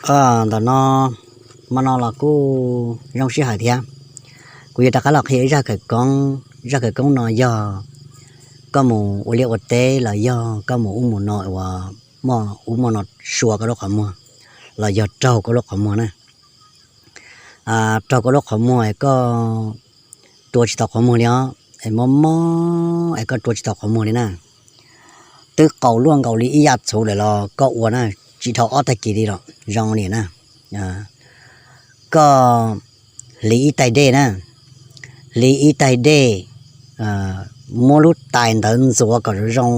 Ntawm no, hmo no los kuj zoo sij hawm thiab, kuv yuav rov qab los qhia ib zaj khawv koob. Zaj khawv koob no yog koj mus ua liaj ua teb los yog koj mus ub mus no uas muaj ub muaj no sua koj lub qhov muag, los yog raug koj lub qhov muag na. Raug koj lub qhov muag es koj rua tsis tau qhov muag li os, es mob mob es koj rua tsis tau qhov muag li na. Twb qaus luaj nkaus li ib yam txhuv lawm los koj ua na, tsis dhau ob tag kis li los zoo li na. Koj hliv ib tais dej na, hliv ib tais dej, muab lub tais ntawd ntxuav kom zoo,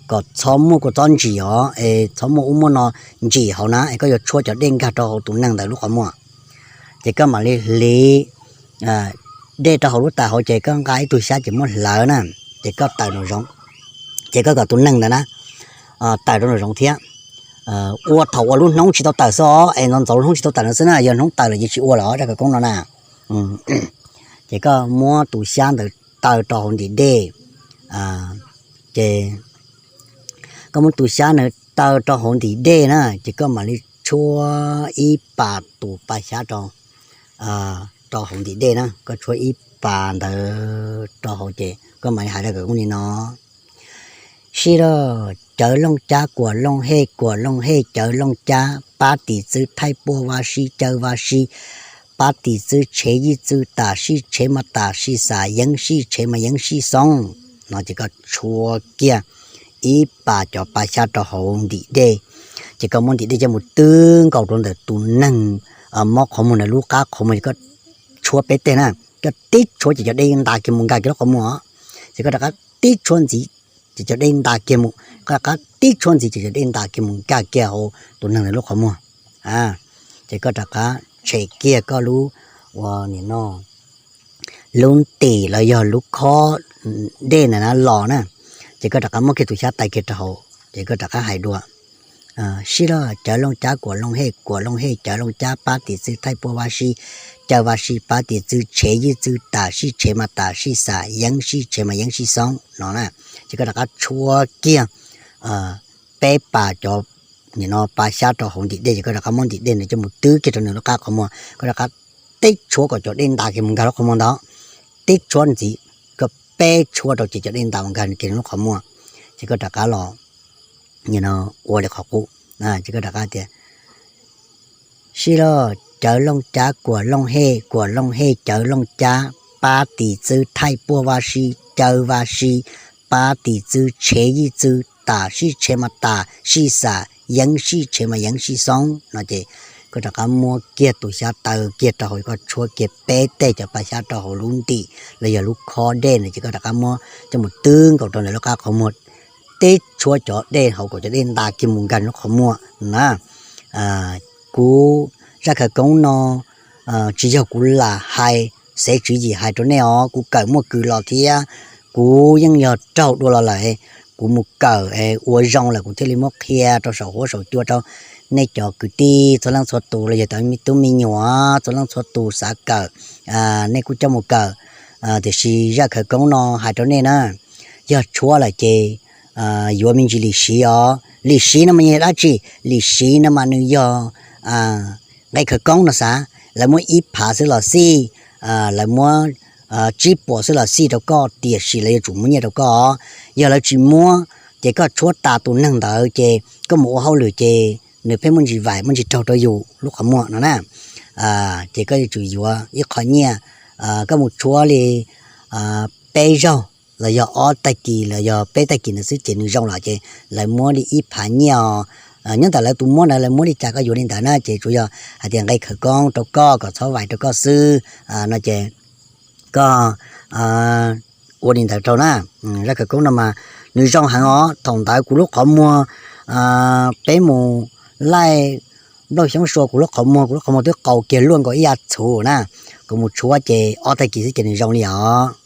kom txhob muaj kua txob ntsim os, es txhob muaj ub muaj no ntsim hauv na, es koj yuav tshuab cov dej nkag rau hauv tus neeg ntawd lub qhov muag. Ces koj mam li hliv dej rau hauv lub tais hauv ces koj nqa ib tug xyab ces muab hlawv na, ces koj taws nraum zoov, ces koj kom tus neeg ntawd na taws rau nraum zoov thiab. Ua thaum uas lub hnub tsis tau tawm xwb os, es ntxov ntxov lub hnub tsis tau tawm no xwb na, yog hnub tawm lawm ces tsis ua lawm zaj khawv koob no na. Ces koj muab tus xyab ntawd taw rau hauv ntim dej, ces koj muab tus xyab ntawd taw rau hauv ntim dej na, ces koj mam li tshuab ib pas tus pa xyab rau, rau hauv ntim dej na, koj tshuab ib pas ntawd rau hauv ces koj mam li hais zaj khawv koob li no: Sib laj cawv looj cab kuam looj hej, kuam looj hej cawv looj cab, pab tim txwv thaij puab vaj si cawv vaj si, pab tim txwv tshev yij txwv tam sij tshev mas tam sij xam yeeb sij tshev mas yeeb sij xoob. No ces koj tshuab kiag ib pas cov pa xyab rau hauv ntim dej, ces koj muab ntim dej coj mus twb nkaus rau ntawm tus neeg mob qhov muag ntawd lub qab qhov muag, ces koj tshuab peb teg na, koj tib tshuab ces cov dej nta kiag mus nkag kiag lub qhov muag, ces koj rov qab tib tshuab ntxiv, ces cov dej nta kiag mus, koj rov qab tib tshuab ntxiv ces cov dej nta kiag mus nkag kiag hauv tus neeg ntawd lub qhov muag. Ces koj rov qab tshem kiag koj lub, ua nim no, lub ntim los yog lub khob dej ntawd na los na, ces koj rov qab muab kiag tus xyab tais kiag rau hauv ces koj rov qab hais dua: Sib laj cawv looj cab kuam looj hej, kuam looj hej cawv looj cab, pab tim txwv thaij puab vaj si cawv vaj si, pab tim txwv tshev yij txwv tam sij tshev mas tam sij xam yeeb sij tshev mas yeeb sij xoob no na. Ces koj rov qab tshuab kiag peb pas cov nim no pa xyab rau hauv ntim dej, ces koj rov qab muab ntim dej ntawd coj mus twb kiag rau nws lub qab qhov muag, koj rov qab tib tshuab kom cov dej nta kiag mus nkag lub qhov muag ntawd, tib tshuab ntxiv, koj peb tshuab rau ces cov dej nta mus nkag kiag lub qhov muag, ces koj rov qab los nim no ua li qhov qub, ces koj rov qab tias: Sib laj cawv looj cab kuam looj hej, kuam looj hej cawv looj cab, pab tim txwv thaij puab vaj si cawv vaj si, pab tim txwv tshev yij txwv tam sij tshev mas tam sij xam yeeb sij tshev mas yeeb sij xoob no. Ces koj rov qab muab kiag tus xyab taw kiag rau hauv, koj tshuab kiag peb teg cov pa xyab rau hauv lub ntim los yog lub khob dej ntawd, ces koj rov qab muab coj mus twb nkaus rau ntawm lub qab qhov muag, tib tshuab cov dej hauv kom cov dej nta kiag mus nkag lub qhov muag na. Kuv zaj khawv koob no tsis yog kuv lam hais, xev tswv yim hais rau nej os, kuv kawm muaj kws los thiab, kuv yeej yog raug dua los lawm, kuv mus kawm ua zoo lawm kuv thiaj li muab qhia rau saum huab saum cua rau nej cov kwv tij txhua leej txhua tus los yog cov tub me nyuam txhua leej txhua tus xav kawm, nej kuj coj mus kawm. Tiam sis zaj khawv koob no hais rau nej na, yog tshuab lawm ces yuav me ntsis lim siv os. Lim siv no mas yog dab tsi? Lim siv no mas nws yog nqe khawv koob no xav, lawv muab ib phav xwb los xij, lawv muab tsib puas xwb los xij rau koj, tiam sis lawv yuav tsum muab nyiaj rau koj. Yog lawv tsis muab, ces koj tshuab tas tus neeg ntawd ces koj mus ua hauj lwm ces nws pheej muaj ntsis vaim muaj ntsis raug rau yus lub qhov muag no na. Ces koj yuav tsum yuav ib qho nyiaj, koj mus tshuab li peb zaug los yog ob tag kis los yog peb tag kis ntawd xwb ces nws zoo lawm ces lawv muab li ib phav nyiaj os. Nyob ntawm lawv tus muab ntawd lawv muab li cas koj yuav li ntawd na, ces tsuas yog hais tias nqe khawv koob rau koj kom txhob vaim rau koj xwb no ces koj ua li ntawd rau na. Zaj khawv koob no mas nws zoo heev os. Thaum ntawd kuv lub qhov muag, peb mus laij nplooj xyoob sua kuv lub qhov muag, kuv lub qhov muag twb qaus kiag luaj nkaus ib yav txhuv na. Kuv mus tshuab ces ob tag kis xwb ces nws zoo li os.